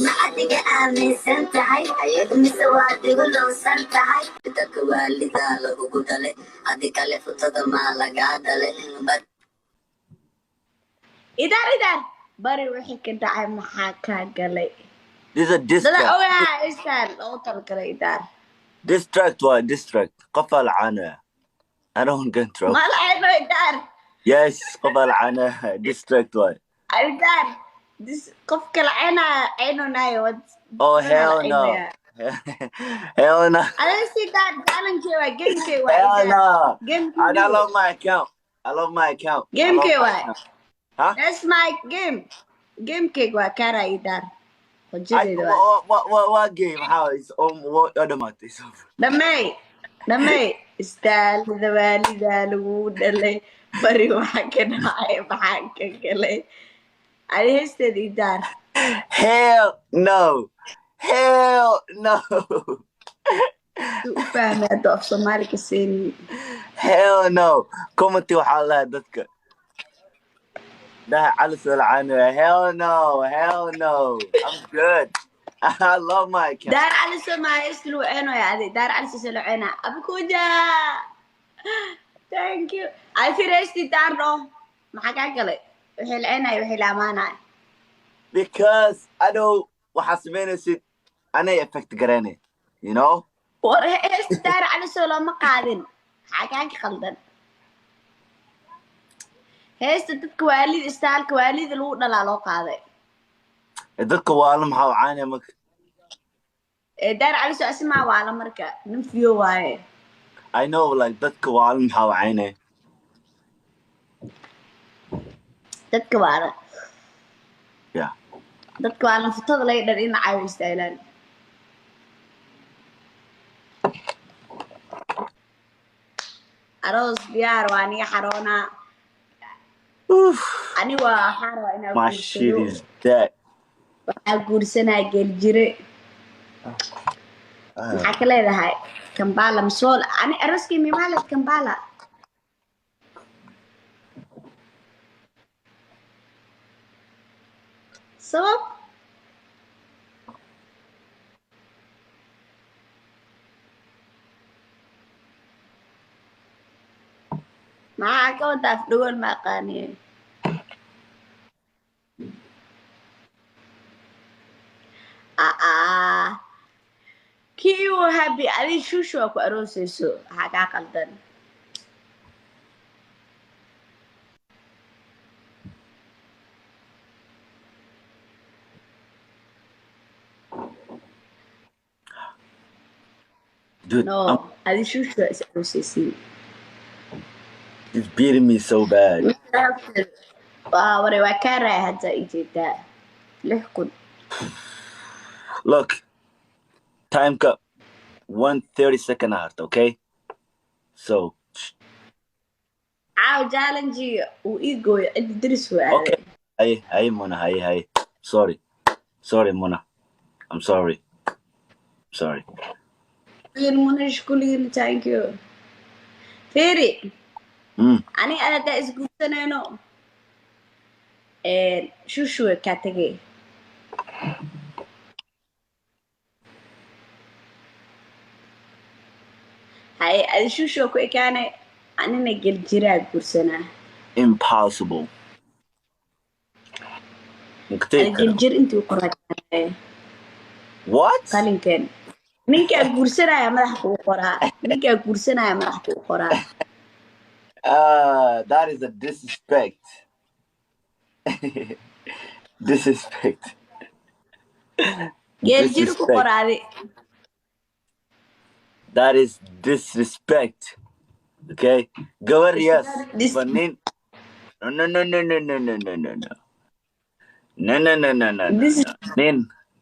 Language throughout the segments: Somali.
Ma adiga aaminsan tahay ayaga mise waad igu lunsan tahay? Dadka waalidaa lagugu dhale, adi kale futada maa lagaa dhale? Idaar, idaar, bari wixii ka dhacay maxaa kaa galay? This is a diss dada track. Ogaa istaan loogu talagalay idaar. Diss track waa diss track. Qofaa la caanaya. I don't get in trouble. Ma la cayno idaar. Yes, qofaa la caanaya. Diss track waay. Idaar, this qofka la caynaya caynonaayo wad. Oh, hell no. Hell no. Adiga si daar challenge waa gamekay waa. Hell idaar no. Game. I love my account. I love my account. I love Gamekay my waay. account. Huh? That's my game. Gamekayga waa kaara idaar. Xujadeeda waa. Waa game. How is waa dhamaatay. It's over. Dhammeey, dhammeey. Istaalida waalidaa lagu dhalay, bari waxa ka dhacay maxaa ka galay? Adi heesteeda idaar. Hell no. Hell no. Suu u fahmay hadduu af Soomaali ka seenin? Hell no. Comment waxaa lahaa dadka. Daha cali soo lacaanaya. Hell no. Hell no. I'm good. I love my account. Daar cali somaa heesta lagu ceenaya. Adi daar cali soo lagu ceenaya. Abukuja, thank you. Adi fir heestii daar no maxaa kaa galay? Wixii la ceenaya, wixii la amaanaya. Because I know waxaa samaynaysid anay effect garanay. You know? War heesta daar cali soo looma qaadin. Maxaa kaa ka qaldan? Heesta dadka waalid istaalka waalida lagu dhalaa loo qaaday. Dadka waala maxaa u caanaya marka? Ee daar cali soo asimaa waala marka nin fiyo waaye. I know, like, dadka waala maxaa u caanaya? Dadka waala. Yeah. Dadka waalan futada laga dhan in caayo istaalaan. Aroos diyaar waa aniga xaroonaa. Oof. Ani waa waxaan rabaa inaa My shit guursado. is dead. Waxaa guursanaa geeljire. Maxaa ka leedahay Kambala misool? Ani arooskii mimaaled Kambala. Sabab maxaa ka wadaa? Af dhagool ma aqaaniye. Aa kii uu happy adi shushu waa ku aroosayso. Maxaa kaa qaldan? Dude, No. Adi shushu waa is aroosaysiin. It's beating me so bad. Waa ware, waa kaa raaya hadda i jeedaa 6000. Look, time cup 1:30 second heart, okay? So, Caaw challenge uu ii gooyo ciddi deris waa okay. aaday. Hey, hey, Mona, hey, hey. Sorry. Sorry, Mona. I'm sorry. Sorry. Munash kulligiin, thank you. Fiiri. Aniga ada haddaa isguursanayno, shushu way kaa tegay. Haye, adi shushu waa ku ekaanay, anina geljiraa guursanaa. Impossible. Adi geljir intuu qoraa. What? Qalinkeen ninkaa guursanaya madax kuu qoraa, ninkaa guursanaya madax kuu qoraa. That is a disrespect. Disrespect. Geeljir ku Disrespect. qoraadi. That is disrespect. Okay? Gabar, yes. But nin. No, no, no, no, no, no, no, no, no, no. No, no, no, no, no, no. This is No. Nin.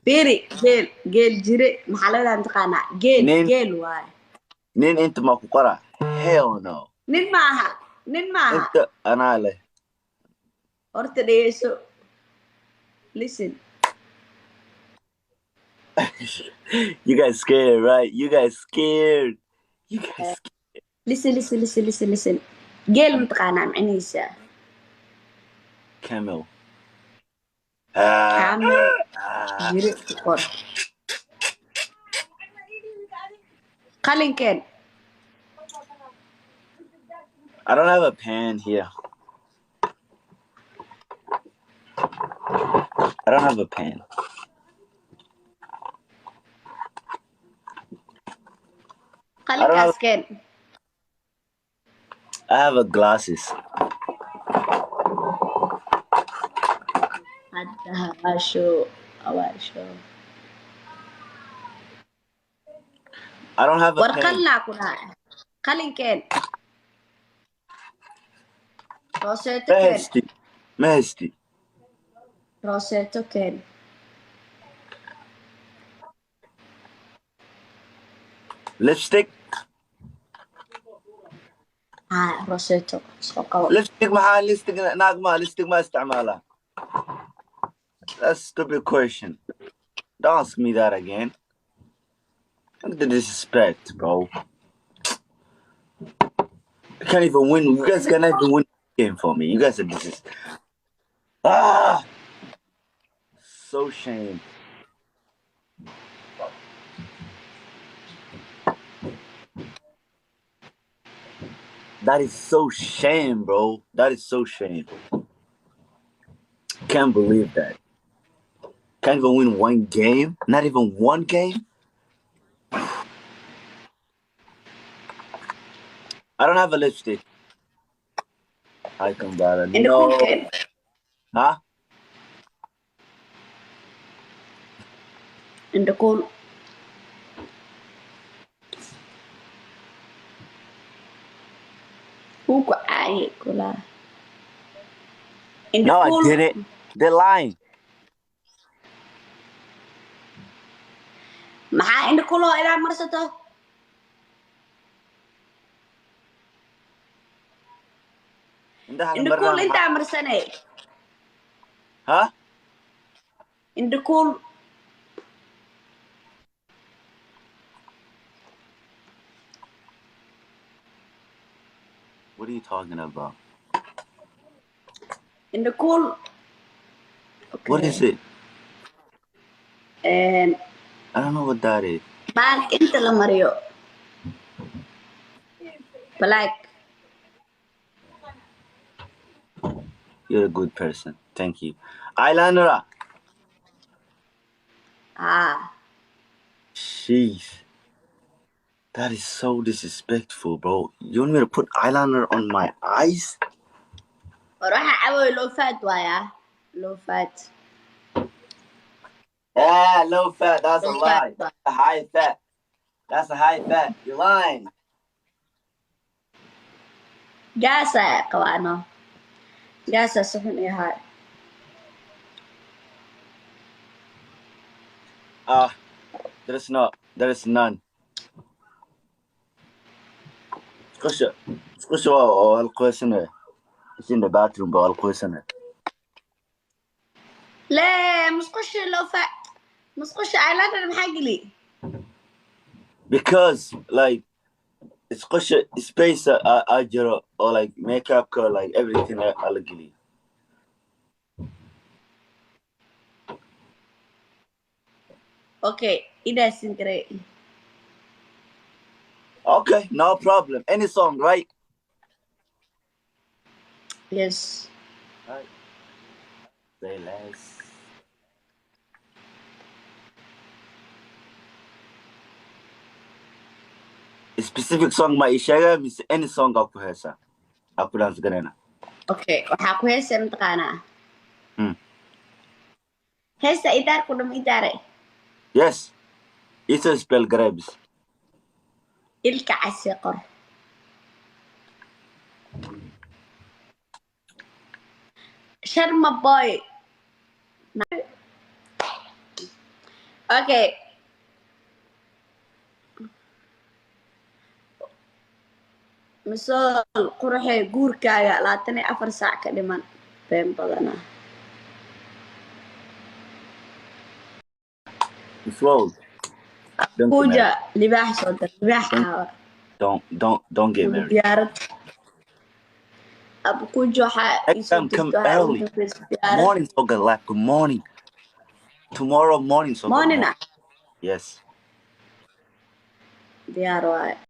Fiiri, geel geel jire maxaa leedahay mataqaanaa? Geel. Nin. Geel waaye. Nin inta ma ku qora. Hell no. Nin maaha, nin maaha. Inta anaa leh. Horta dhegeyso, listen. You guys scared, right? You guys scared. You guys scared. Listen, listen, listen, listen, listen. Geel mataqaanaa micnihiisa? Camel. Ha. Kaamil jiri ku qor. Qalinkeen. I don't have a pen here. I don't have a pen. I don't have Qalinkaas keen. I have a glasses. Hadda hawaasho hawaasho. I don't have a War pen. qalinaa ku dhahay. Qalinkeen. Rooseeto Ma keen. haysti. Ma haysti. Rooseeto keen. Lipstick. Haa, rooseeto soo qabo. Lipstick maxaa lipstick naag ma lipstick ma isticmaalaa. That's a stupid question. Don't ask me that again. Look at the disrespect, bro. You can't even win. You guys cannot even win the game for me. You guys are this. Ah, so shame. That is so shame, bro. That is so shame. Can't believe that. Can't even win one game. Not even one game. I don't have a lipstick. I can buy Indho No. kuul keen. Huh? Indho kuul. Wuu ku caayay kulaa. Indho No, I kuul. didn't. They're lying. Maxaa indho kuul oo ilaa marsato? Indhaha la Indho marinaa kuul maxaa? intaa marsanay. Huh? Indho kuul. What are you talking about? Indho kuul. What is Okay. it? Een, I don't know what that is. Baal inta la mariyo. Black. You're a good person. Thank you. Eyeliner. Haa. Jeez. That is so disrespectful, bro. You want me to put eyeliner on my eyes? War waxa caboy low fat waayaa. Low fat. Yeah, low fat. That's a Low fat lie. waay. A high fat. That's a high fat. You're lying. Gaasaa qabaano. Gaasaa si xun i ahaa. Ah, there is not. There is none. Skusha. Skusha waa alqoysane. It's in the bathroom, bro. Alqoysane. Lee, musqusha low fat. Musqusha eyeliner maxaa geli? Because like isqusha space aa jiro oo like makeupka like everything aa la geliyo. Okay, idaasin garay. Okay, no problem. Any song, right? Yes. Right. Say less. Specific song ma ii sheega mise any song aa ku heesaa aa ku dance garayna. Okay, waxaa ku heesay mataqaanaa. Heesta idaar ku dham idaare. Yes. Isa spell garabis. Ilka casi qor. Sharma boy. Okay. Misool quruxee guurkaaga 24 saac ka dhiman. Been badanaa. Swole. Don't get Kuuja married. libaax soo dir libaax Don't caawa. don't don't don't get married. Diyaarad. Abu kuuja waxaa Next ii soo time come dirta waxaa ugu early. dambaysa diyaarad. Morning, so good luck. Good morning. Tomorrow morning soo gal. Morning ah. Yes. Diyaar waaye.